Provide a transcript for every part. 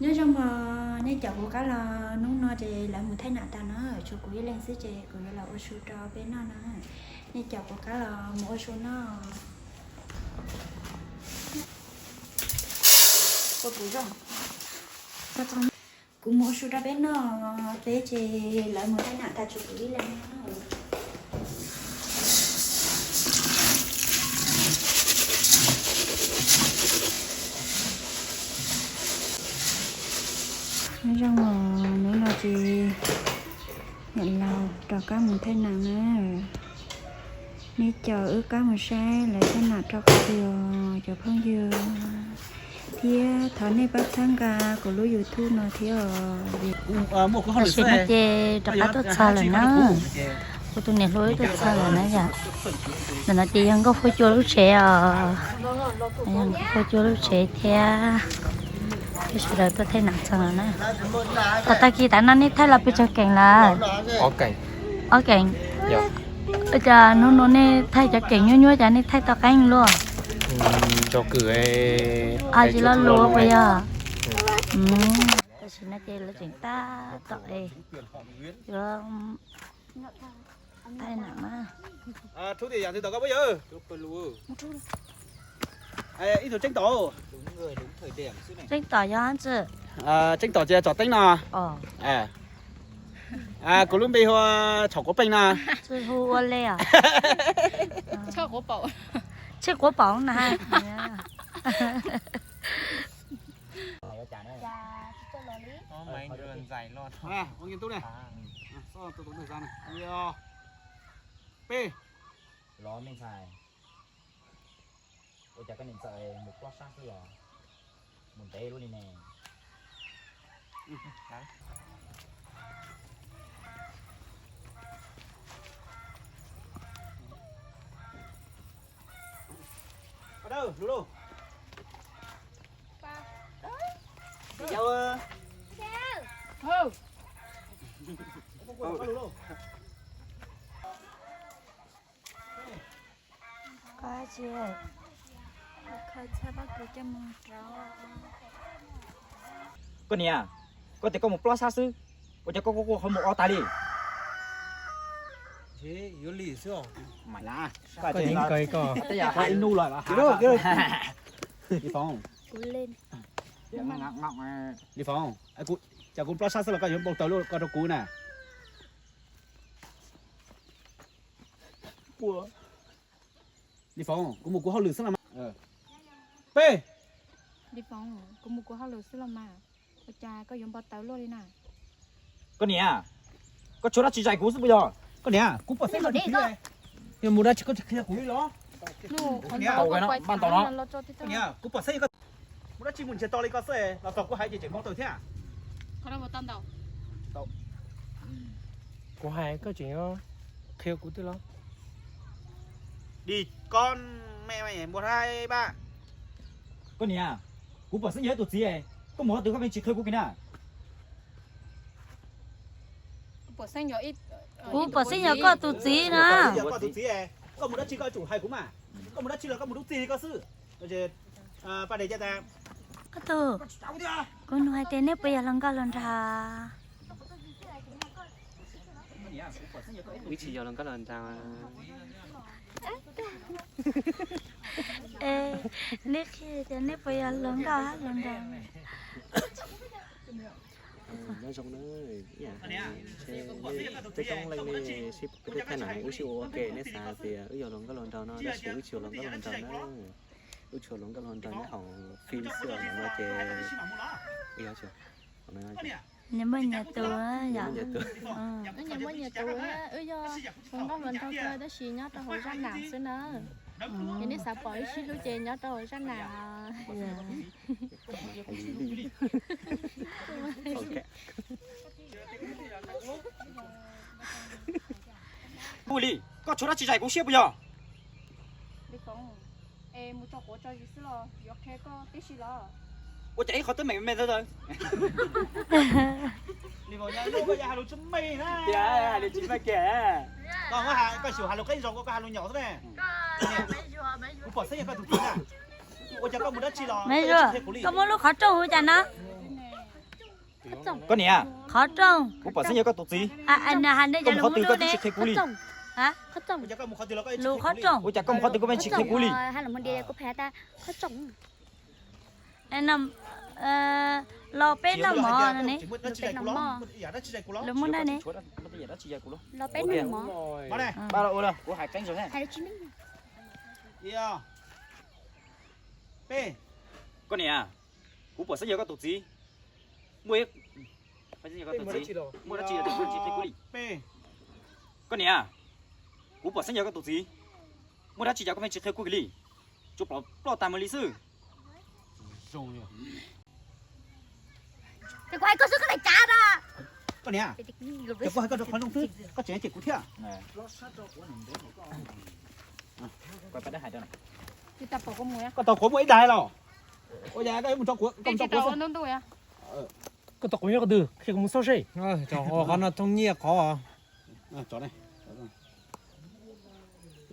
Nyob zoo mog, nej caum kuv qab los. Hnub no ces lawv mus thaij nam tas na, tshuav kuv ib leeg xwb ces kuv yuav los ua su rau peb noj na. Nej caum kuv qab los mus ua su noj. Kuv mus ua su rau peb noj, peb ces lawv mus thaij nam tas tshuav kuv ib leeg. Nyob zoo mog, hnub no ces niam laus rov qab mus thaij nam na. Nej caum wb qab mus saib lawv thaij nam rau qhov twg os cov phooj ywg, thiab thov nej pab txhawb nqa kuv lub YouTube no thiab os. Tam sim no ces rov qab tuaj txog lawm na. Kuv tus niam hluas wb tuaj txog lawm na yom. Ntawm no ces yog Nkauj Fuab Cua lub tsev os. Yog Nkauj Fuab Cua lub tsev thiab. Peb sawv daws tuaj thaij nam txog lawm na. Thaum tag kis tav no nej thaij los pes tsawg keem lawm? Ob keem. Ua cas hnub no nej thaij cov keem nyuaj nyuaj cas nej thaij tau qeeb luaj? Tsis lo lus puas yog? Tam sim no ces lawv tseem tab tom yuav thaij nam na. Tseeb tom yog tseeb tom ces tsom teeb no. Kuv lub npe hu ua Tshom Quav Peej no. Tsheb Quav Paum na. Peb. Los me ntxhais, ua cas koj niam ntxawm mus plob sab xwb los? Mus ntev luaj li ne. Koj niam, koj tias koj mus plob sab xwb, ua cas koj kuj qhov muag o tas li? Li Foom, cas kuv plob sab xwb los koj yuav npau taws luaj koj rau kuv na? Li Foom, kuv mus kuv hauj lwm xwb los mas. Peb. Li Foom, kuv mus kuv hauj lwm xwb los mas, ua cas koj yuav npau taws luaj li na? Koj niam, koj tshuav dab tsi zais kuv xwb puas yog? Koj niam, kuv pom xeeb yog tus txiv, yog mus dab tsi koj tsis qhia kuv li los? Niam, kuv pom xeeb yog koj mus dab tsi mus ntsiag to li koj xwb los txog kuv hais ces tseem npau taws thiab. Kuv hais koj tseem qhia kuv twb los. Đi con mẹ mày mua hai ba. Koj niam, kuv pom xeeb yog ib tus txiv, koj mus qhov twg koj pheej tsis qhia kuv kiag na? Kuv pom xeeb yog koj tus txiv na. Koj tus txiv, koj mus dab tsi koj tsum hais kuv mas. Koj mus dab tsi los koj mus dub txig li koj xwb. Koj tus, kuv nug hais tias neb puas yog hluas nkauj hluas nraug? Wb tsis yog hluas nkauj hluas nraug. Neb qhia tias neb puas yog hluas nkauj hluas nraug? Nyob zoo na, peb coob leej nej sib peb thaij nam wb sib ua ua ke, neb xav tias wb yog hluas nkauj hluas nraug no tab sis wb tsis yog hluas nkauj hluas nraug na. Wb tsuas hluas nkauj hluas nraug nyob hauv phim xwb, no ces nyias muaj nyias tus yom. Nyias muaj nyias tus, wb yog hluas nkauj hluas nraug kawg tab sis nyob rau hauv zaj nam xwb na. Ces nej xav pom wb sib hlub ces nyob rau hauv zaj nam. Ua li, koj tshuav dab tsi zais kuv siab puas yog? Ua cas ib qho teeb meem me me tawv tawv. Tias hais lus tsis meej kiag. Koj xyum hais lus qeeb zoo, koj hais lus nyaum xwb ne. Kuv pom xeeb yog koj tus txiv na. Ua cas koj mus dab tsi los koj muab lub qhov rooj hu cas no? Koj niam, qhov rooj, kuv pom xeeb yog koj tus txiv. Koj mus qhov twg koj twb tsis qhia kuv li. Lus qhov rooj. Ua cas koj mus qhov twg koj yeej tsis qhia kuv li? Los peb noj mov no ne. Lus muaj dab ne? Koj niam, kuv pom xeeb yog koj tus txiv. Muaj, muaj dab tsi koj tsis qhia kuv li? Koj niam, kuv pom xeeb yog koj tus txiv. Muaj dab tsi cas koj pheej tsis qhia kuv li? Tsuas ploj tag mus li xwb. Koj niam, koj hais koj rau qhov zoo xwb, koj tseem cem kuv thiab. Koj tau quav muaj ib daig los? Ua cas koj yuav mus tso quav, koj mus tso quav xwb? Koj tau quav nyob qhov twg, qhia kuv mus xauj seb. Qhov no thooj nyiaj qhov.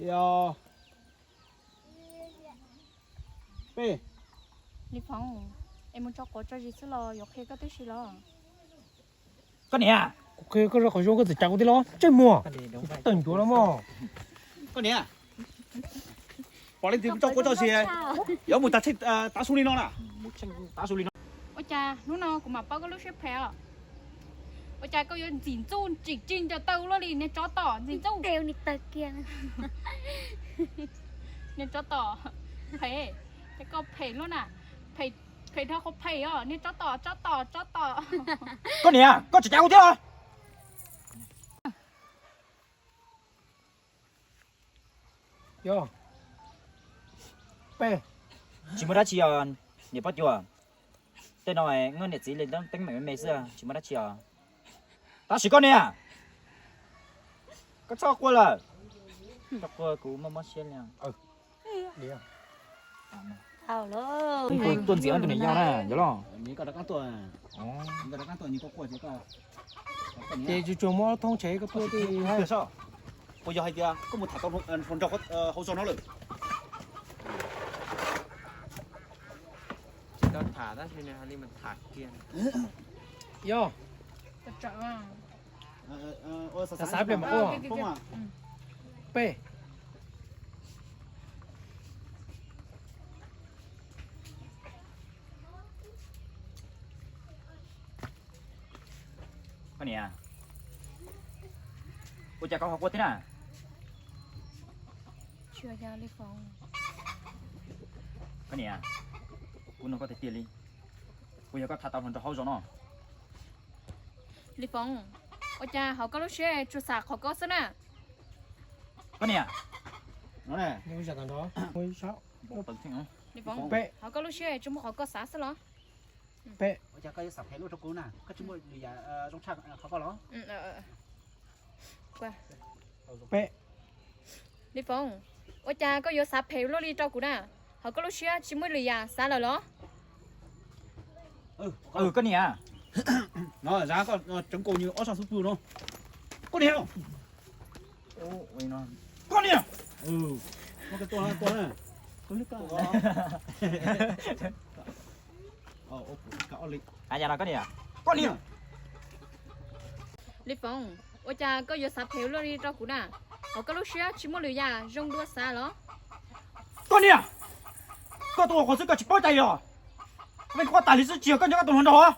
Yog peb. Li Foom, es mus tso quav tso zis xwb los yuav qhia koj tib si los? Koj niam, kuv qhia koj zoo qhov zoo koj txawm cav kuv thiab los ntsej muag. Tawm ncuav los mog. Koj niam, pom leej twg tso quav tso zis, yuav mus tag tsheej tav su li no na. Ua cas hnub no kuv mam paub koj lub siab phem os. Ua cas koj yuav ntxim ntxub tsim tsim ncaws taw luaj li niag tsov tom ntxim ntxub. Niag tsov tom phem, ces koj phem luaj na, phem dhau qhov phem os, niag tsov tom, tsov tom, tsov tom. Koj niam, koj tseem cav kuv thiab los? Yog peb. Tsis muaj dab tsi os niam Pob Cuas. Tej no muaj niam txiv li teeb meem me me xwb, tsis muaj dab tsi os. Tab sis koj niam, koj txhob quaj lawm. Koj quaj kuv mob mob siab li. Tuaj ntxiv ob tug niam yau na, yog los? Ces tsuas tsuas muab thoob tshev koj tuaj ti. Puas yog hais tias koj mus tham tau hluas nraug hauv zos no lawm? Tsis tau tham tab sis nws hais li mas tham kiag. Yog. Xav xav pliag mas quaj. Peb. Koj niam, ua cas koj ho quaj thiab na? Koj niam, kuv nug koj tiag tiag li, puas yog koj tham tau hluas nraug hauv zos no? Li Foom, ua cas hauv koj lub siab tsuas xav qhov koj xwb na? Koj niam, Li Foom, hauv koj lub siab tsuas muaj qhov koj xav xwb los? Peb. Ua cas koj yuav xav phem luaj rau kuv na, koj tsis muaj lwm yam zoo tshaj qhov koj los? Peb. Li Foom, ua cas koj yuav xav phem luaj li rau kuv na? Hauv koj lub siab tsis muaj lwm yam xav lawm los? Koj niam, no zab koj tseev kaus nws ob sab xub pwg no. Koj niam, koj niam, Li Foom, ua cas koj yuav xav phem luaj li rau kuv na? Hauv koj lub siab tsis muaj lwm yam zoo dua xav los? Koj niam, koj tuaj ua qhov xwb koj tsis paub cai li los? Koj pheej quaj tas li xwb tsis yog koj nco koj tus hluas nraug os.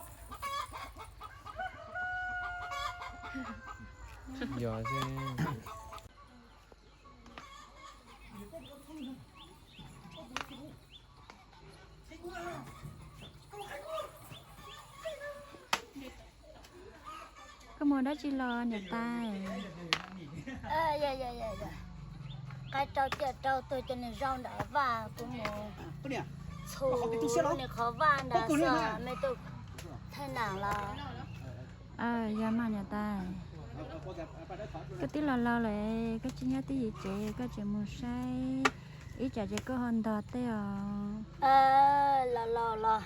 Koj mus dab tsi los niam tais? Qaib rau ciaj rau tuag cov niag zaub nram vaj kuv mus txhua nws qhov vaj nram xo me tub thaij nam los. Yog mas niam tais, koj twb laus laus lawm, koj tsis nyob twj ywm tsev, koj tseem mus saib, ib tsam ces koj ho ntog tej os. Laus laus los,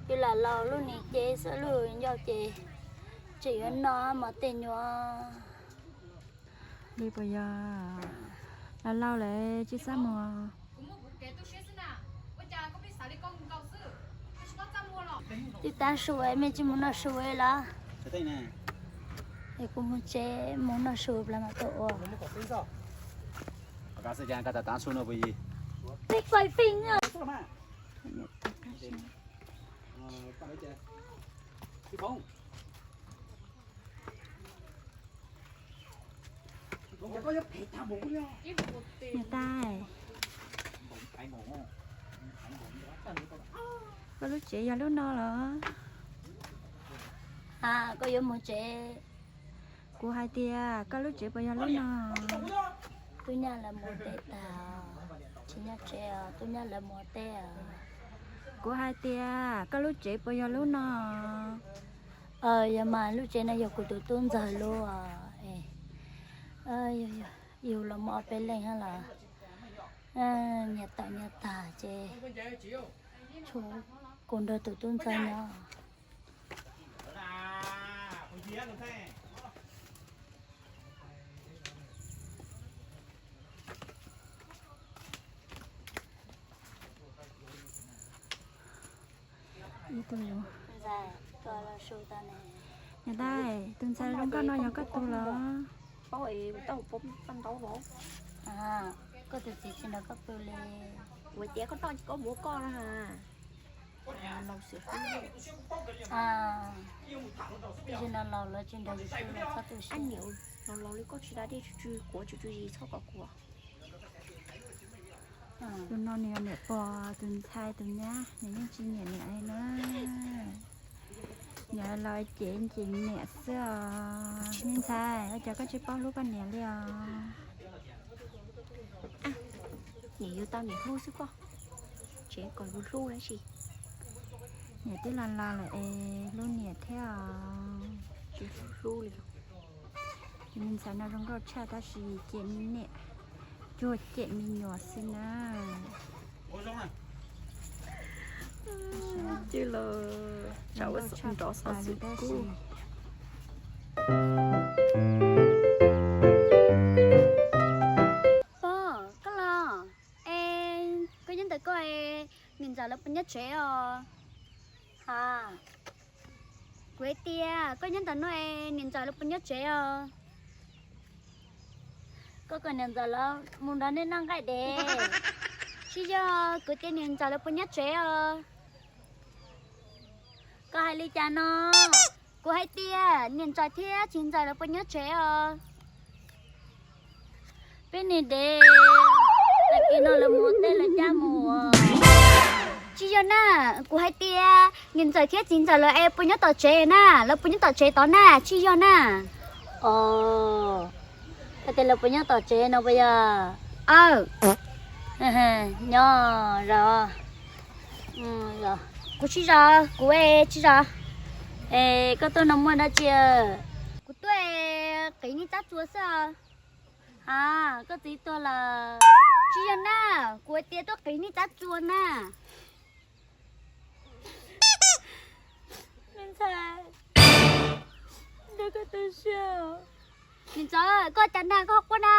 twb laus laus lub niag ces xwb lub ncauj ces tseem yuav noj mov tej nyuam. Li puas yog? Laus laus lawm tsis txaj muag. Kuv muaj kuv kev tu siab xwb na, ua cas koj pheej xav li koj nkaus xwb, koj tsis paub txaj muag los? Twb tav su mej tsis mus noj su los? Es kuv mus tsev mus noj su plag mam tuaj ua. Peb fais fij. Niam tais, koj lub tsev yog lub no los? Koj yuav mus tsev? Kuv hais tias koj lub tsev puas yog lub no? Tub nyab lawv mus teb tag, tsis nyob tsev, tub nyab lawv mus teb. Kuv hais tias koj lub tsev puas yog lub no? Yog mas, lub tsev no yog kuv tus tub ntxawg lub. Yug los muaj ob peb leeg los, nyias tawm nyias tag ces tshuav kuv nrog tus tub ntxawg nyob. Niam tais, tus ntxhais zoo nkauj no yog koj tus los? Koj tus txiv tsis nrog koj pw li. Ua tias koj noj koj muab koj na. Tam sim no laus lawv tsis nrog yus pw, txhob tu siab. Laus laus li koj tsis da dej tsw tsw quav tsw tsw zis txhob kom kuv. Tus no nws yog niam pog, tus ntxhais tus nyab nws yeej tsis nyiam niam li na. Niam los ces nyiam niam xwb os. Me ntxhais, ua cas koj tsis paub hlub koj niam li os? Niam yug tau niam hlub xwb koj, tseem kom yus hlub dab tsi? Niam twb los laus lawm es hlub niam thiab os. Tsis hlub li. Me ntxhais no zoo nkauj tshaj tab sis cem me niam, cuag cem me nyuam xwb na. Cwb los tsam ua nrov xov xwm kub. Pog, koj los? Es koj nyob ntawm koj, niam ntxawm lawv puas nyob tsev os? Ha, kuv hais tias koj nyob ntawm no es niam ntxawm lawv puas nyob tsev os? Koj kom niam ntxawm lawv mus nrog nej noj nqaij dev. Tsis yog, kuv tias niam ntxawm lawv puas nyob tsev os? Koj hais li cas no? Kuv hais tias niam ntxawm thiab txiv ntxawm lawv puas nyob tsev os? Peb niam dev, tag kis no lawv mus teb lawv cab mus. Tsis yog na, kuv hais tias niam ntxawm thiab txiv ntxawm lawv es puas nyob tom tsev na, lawv puas nyob tom tsev tod na, tsis yog na. Os, koj tias lawv puas nyob tom tsev no puas yog? Aw, nyob zos. Kuv tsis zos, kuv tsis zos. Es koj tuaj no muaj dab tsi? Kuv tuaj qiv nej tsab txuas xwb. Ha, koj txiv tuag lawm? Tsis yog na, kuv hais tias tuaj qiv nej tsab txuas na. Me ntxhais, nrog koj tu siab. Niam ntxawm, koj cas na, koj quaj na?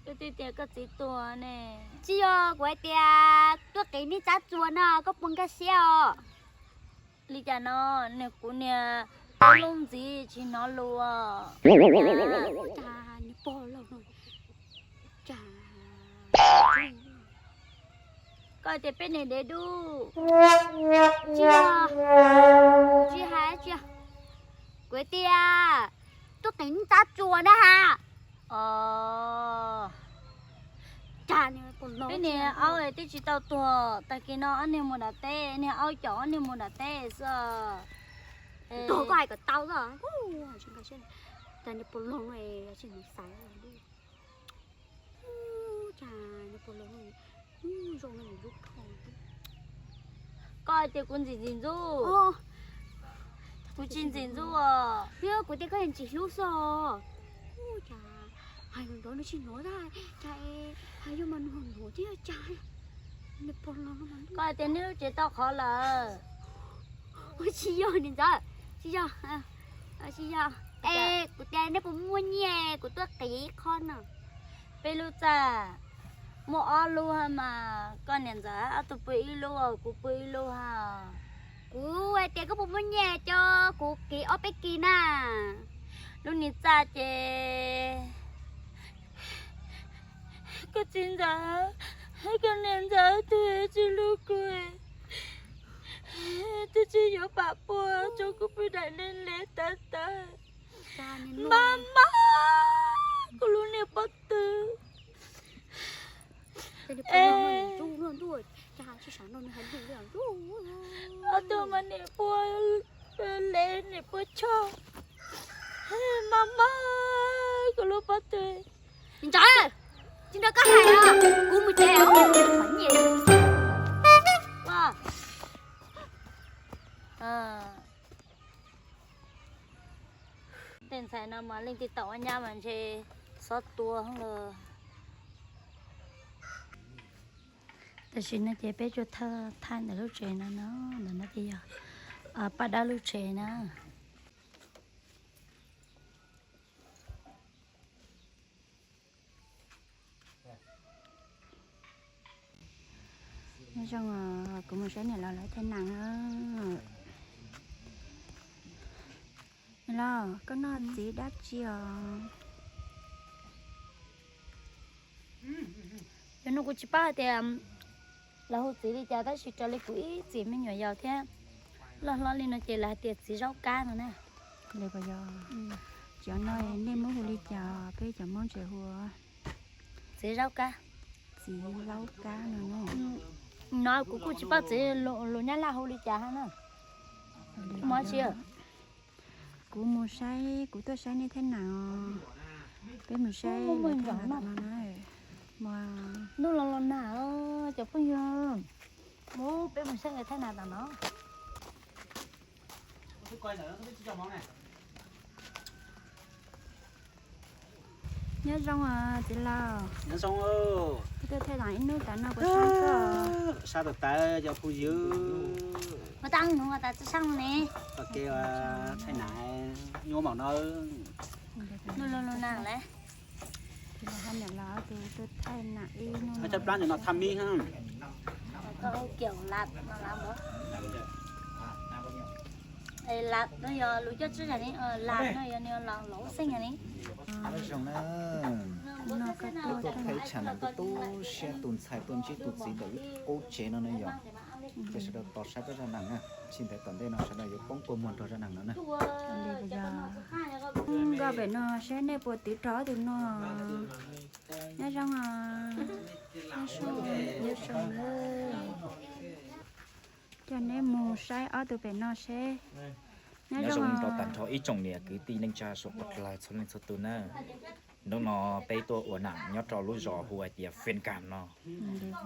Koj twb tias koj txiv tuag ne. Tsis yog, kuv hais tias tuaj qiv nej tsab txuas na, koj puas nkag siab os? Li cas no, niag kuv niag lub ntxiv tsis hnov lus. Koj tias peb niag dev dub. Tsis yog, tsis hais, tsis yog. Kuv tias tuaj qiv nej tsab txuas na ha. Os, peb niag aub twb tsis tau tuag, tag kis no ob niag mus nram teb, niag aub caum ob niag mus nram teb xwb. Tuag koj hais kom tau xwb. Cas niag pog laug no xaiv. Koj tias kuv ntxim ntxim ntxub. Kuv tsis ntxim ntxub os. Yog kuv tias koj ntxim hlub xwb os. Cas hais nrov nrov no tsis hnov, cas hais yog mas nws hnov thiab cas. Koj hais tias nej lub tsev tau qhov lawm. Tsis yog niam ntxawm, tsis yog, tsis yog. Es kuv tias nej puas muaj nyiaj kuv tuaj qiv ib qho no. Peb lub txaj muaj ob lub mas koj niam ntxawm ob tug pw ib lub, kuv pw ib lub ha. Tias koj puas muaj nyiaj coj kuv kiv ob peb kis na? Lub niag txaj ces koj txiv ntxawm, koj niam ntxawm twb tsis hlub kuv, twb tsis yuav pam puag tso kuv pw daim niag liaj tawv tawv. Maj maj, kuv lub niag pob tw. Es ob tug mas niam puag le niam puag choj. Maj maj, kuv lub pob tw. Ntawd, tsis nrog koj hais, kuv mus tsev, qhov nyiam. Tej ntxhais no mas leej twg tau ua nyab mas ntshe xob tua lawm. Tam sim no ces peb tuaj thaij ntawm lub tsev no no, ntawm no ces yog Paj Dawb lub tsev na. Nyob zoo, kuv mus saib niam laus lawv thaij nam na. Niam laus, koj noj txiv dab tsi os? Cov no kuv tsis paub hais tias lawv hu txiv li cas tab sis raws li kuv ib txwm me nyuam yaus thiab loj hlob li no ces lawv hais tias txiv zaub kab no na. Cov no nej Hmoob hu li cas, peb cov Hmoob tseem hu txiv zaub kab. Txiv zaub kab no. No kuv kuj tsis paub txiv lus Nyab Laj hu li cas hab na. Kuv mus saib, kuv tuaj saib nej thaij nam os. Peb mus saib no na. Ntuj los los nag, cov phooj ywg, peb mus saib nkawd thaij nam tam no. Nyob zoo txiv laus. Nyob zoo. Tuaj thaij nam ib hnub tas no puas sab koj? Sab tawv tawv cov phooj ywg. Ua tau nuv tas tsi sab ne. Ua ke thaij nam nyuaj mom no. Ntuj los los nag lawm. Cov plab ntawm no thaj mib. Lam no yog lus coj tswb, lam no yog nws los lus xeeb ni. Nyob zoo na, tuaj thaij tshav nws tu tu siab, tus ntxhais tuaj ntsib tus txiv ntawm lub qub tsev no na yog. Ces sawv daws tos saib peb zaj nam na, tsis ntev tom ntej no sawv daws yuav poob kua muag nrog zaj nam no na. Nkauj pem no seb nej puas twv rau ob tug no. Nyob zoo os. Nyob zoo, nyob zoo. Coj neb mus saib ob tug pem no seb. Nyob zoo rau tag nrho ib tsoom niam kwv tij neej tsa suav dlawg txhua leej txhua tus na. Hnub no peb tuaj ua nam nyob rau lub zos hu hais tias Fem Kam no.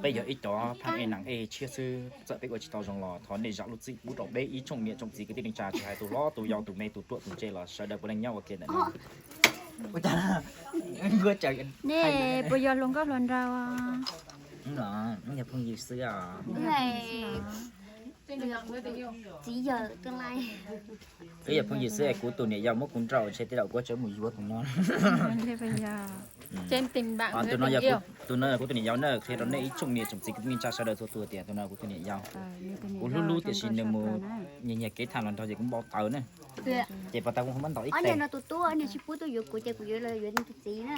Peb yog ib cov pheej ej nam ej tshiab xwb, txawm peb ua tsis tau zoo los thov nej zam lub txim pub rau peb ib tsoom niam tsoom txiv kwv tij neej tsa, tsis hais tus hlob tus yau, tus me tus ruam tus ntse los sawv daws puav leej nyob ua ke ntawm no. Nej puas yog hluas nkauj hluas nraug? Yog phooj ywg xwb. Txiv yawm, twb yog phooj ywg xwb es kuv tus niam yau muab kuv nrauj ntshe tej zaum kuv tseem mus yuav tus no. Tus no, tus no yog kuv tus niam yau na, qhia rau nej ib tsoom niam tsoom txiv kwv tij neej tsa sawv daws txhua tus tias tus no yog kuv tus niam yau. Kuv hlub hlub tiam sis nws mus nyiag nyiag kev tham los nrog ces kuv npau taws na. Ces pas tas kuv muab ntaus ib teg. Niag tsis pub tuaj yuav kuv ces kuv yuav los yuav tus txiv na.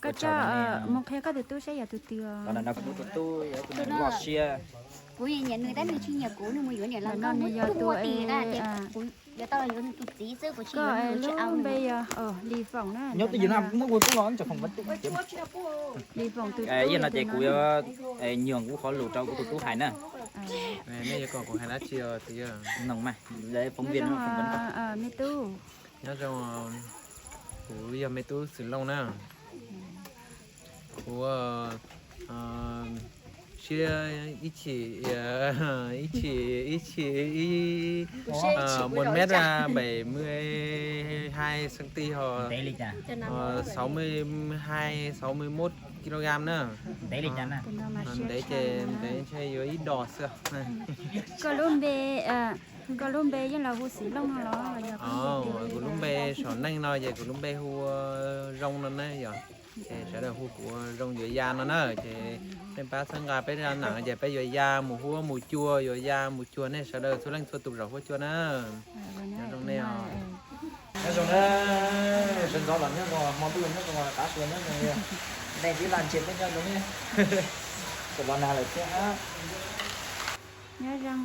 Koj mus qhia koj tus tub saib yog tus twg. Tus tub yog tus loj siab. Kuv nyiam nws tab nws tsis nyiam kuv, nws mus yuav niam laus nkauj muab tua tim na ces kuv yuav tau los yuav nws tus txiv xwb, kuv tsis yuav nws, kuv tsis au nws. Nyob twj ywm na, muab ua tub los tso foom. Yog no ces kuv yuav nyuag kuv qhov lus rau kuv tus tub hais na. Nej yuav kom kuv hais dab tsi os txiv yawm? Noo mas, phóng viên, phỏng vấn. Me tub. Nyob zoo, kuv yog me tub Xwm Looj na. Kuv siab ib chim, ib chim, ib chim, ib, một mét bảy mươi hai xăng ti ho, sáu mươi hai, sáu mươi mốt kg na. Ntev ces ntev ntshe yuav ib dos xwb. Koj lub npe, koj lub npe yeej los hu Xwm Looj no los? Kuv lub npe Saum Neej no ces kuv lub npe hu Zoo no ne yog. Ces sawv daws hu kuv zoo yuav ya no na, ces nej pab txhawb nqa peb zaj nam ces peb yuav ya mus huab mus cua, yuav ya mus cuag nej sawv daws txhua leej txhua tus zaum huab cua na. Nyob zoo nej os. Nyob zoo na, sawv ntxov los nyob zoo, hmo ntuj los nyob zoo, tav su los nyob zoo li. Neeg tib lag ntshe peb nyob zoo ne. Txawm los nag lawm thiab. Nyob zoo os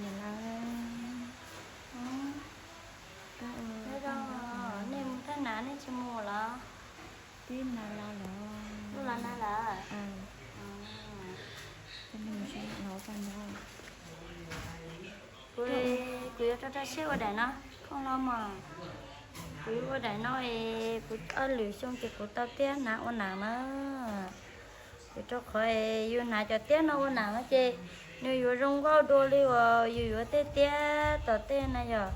niam laus. Nyob zoo, nej mus thaj nam nej tsis mus los? Twb nag los lawm. Twb los nag lawm. Kuv, kuv yuav rau rau siab ua daim no, koj los mas. Kuv yuav ua daim no es kuv ob lwm xyoo ces kuv tau tiab hnav ua nam na. Vim rau qhov yus hnav cov tiab no ua nam no ces nws yuav zoo nkauj dua li uas yus yuav tej tiab tom tej na yom.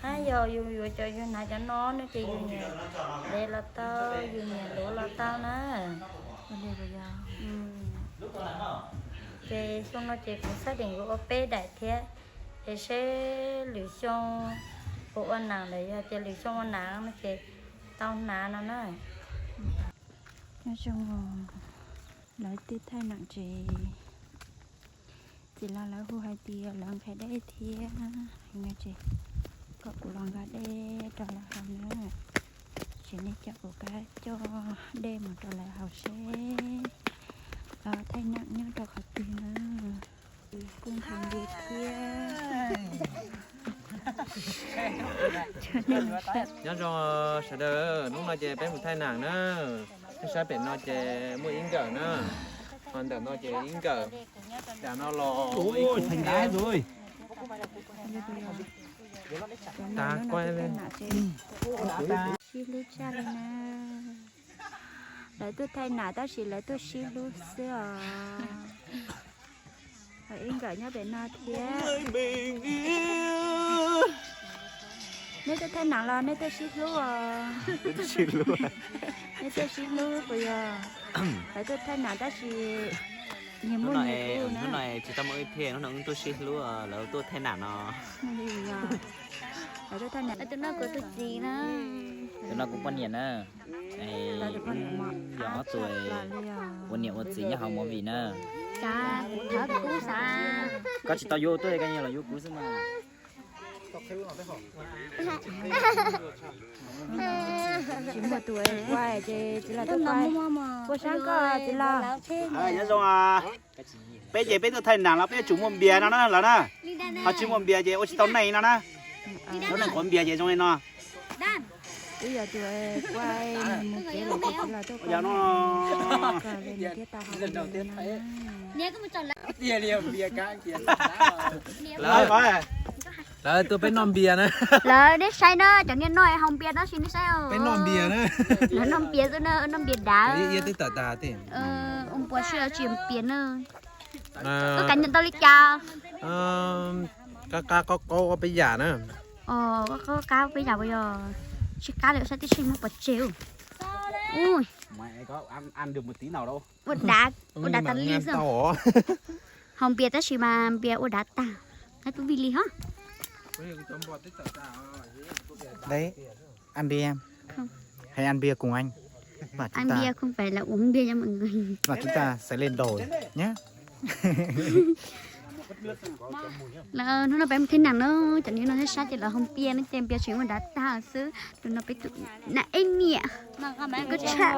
Hab yog yus yuav cov, yus hnav cov no no ces yus nyiam dev los tau, yus nyiam luv los tau na. Ces xyoo no ces kuv xav tias yuav ua peb daim thiab, es seb lwm xyoo puas ua nam lawm, yog tias lwm xyoo ua nam no ces tau hnav no na. Nyob zoo, lawv twb thaij nam tsev. Txiv los lawv hu hais tias lawv nqhis dej thiab, no ces kom kuv los nqa dej rau lawv haus na. Ces nej coj kuv qab coj dej mus rau lawv haus seb lawv thaij nam nyob rau qhov twg na. Kuj nqhis nti thiab. Nyob zoo sawv daws, hnub no ces peb mus thaij nam na. Nej saib pem no ces muaj ib nkawm na, ho ntawm no ces ib nkawm, tam no los ib nkawm. Sib hlub tshaj li na. Lawv tuaj thaij nam tab sis lawv tuaj sib hlub xwb os. Ho ib nkawm nyob pem no thiab. Nej tuaj thaij nam los nej tuaj sib hlub os? Nej tuaj sib hlub puas yog? Lawv tuaj thaij nam tab sis nyias muaj nyias kuv na. Hnub no tsis tau muaj ib pliag, hnub no wb tuaj sib hlub, lawv tuaj thaij nam no. Lawv tuaj thaij nam. Tus no kuv tus txiv na. Tus no kuv poj niam na. Yog ob tug ua niam ua txiv nyob hauv movie na. Xav, kuv thov kuv xav. Koj tsis tau yuav tuaj, koj nyias los yuav kuv xwb mas. Tsis muaj tus quay ces txiv los tuaj quay. Ua sab koj txiv los. Nyob zoo. Peb ces peb tuaj thaij nam los peb yuav tsum muaj npias no na lawm na. Ho tsis muaj npias ces ua tsis tau neej no na. Lub neej quav npias ces zoo li no. Wb yog tus quay mus tsev lawm ces txiv los tuaj quay no. Lawv tuaj peb noj npias na. Lawv, nej saib na, cov niag no haus npias tab sis nej saib os. Peb noj npias na. Lawv noj npias xwb na, noj npias dav. Ua npuas sij tsis npias na. Koj kam nyiam tau li cas? Qab qab qaub qaub peb yam na. Qab qab peb yam puas yog? Tsis qab li, saib tib si muab pov tseg. Ua dav, ua dav tas li xwb. Haus npias tab sis mas npias ua dav tag. Qab tub vij li hos. Đấy, ăn bia. Hãy ăn bia cùng anh. Ăn bia không phải là uống bia nha mọi người. Và chúng ta sẽ lên đồi nhé. Lawv hnub no peb mus thib nam na, cov niag no sab ces lawv haus npias no ces npias tseem ua dav tag xwb. Tus no peb tus nam ej niam. Koj tshaj.